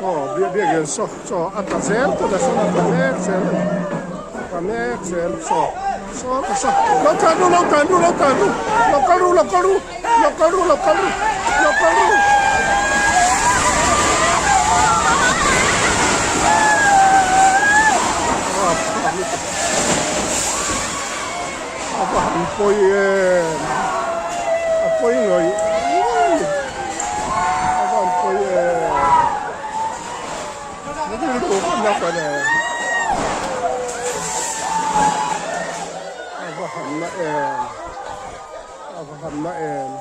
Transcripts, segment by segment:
Saw biakin saw saw a tla zel tawh a saw a tla mek zel a ni a tla mek zel saw saw ka saw lo tlan ru lo tlan ru lo tlan ru lo kal ru lo kal ru lo kal ru lo kal ru lo kal ru. A va han pawi em a pawi ngawih ngawih a va han pawi em rilru ka na ka ne a va han na em a va han na em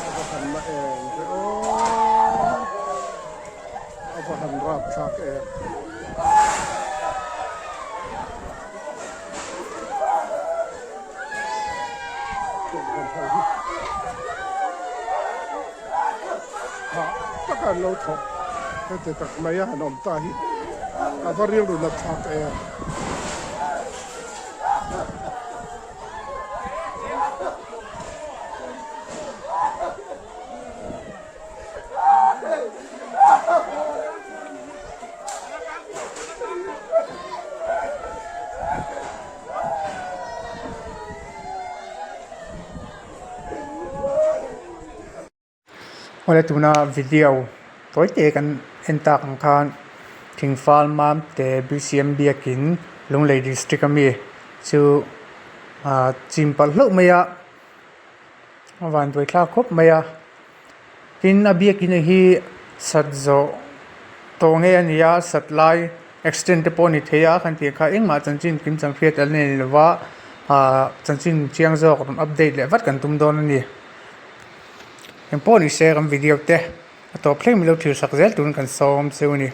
a va han na em ve aw a va han rapthlak em. Hah taka an lo thawk heti tak mai a han awm ta hi a va rilru nat thlak em. Awle tuna video tawi te kan en tak ang khan thingfal mam te B_C_M biakin Lunglei district ami chu ah chim palh hlauh mai a a vanduai thlak khawp mai a. Tin a biakin hi sat zawh tawh nge a ni a sat lai accident te pawh a ni thei a kan tih kha engmah chanchin kim chang hriat a nei lo va ahh chanchin chiang zawk rawn update leh vat kan tum dawn a ni. Engpawh ni se kan video te a tawp thleng min lo thlir sak zel turin kan sawm cheu a ni.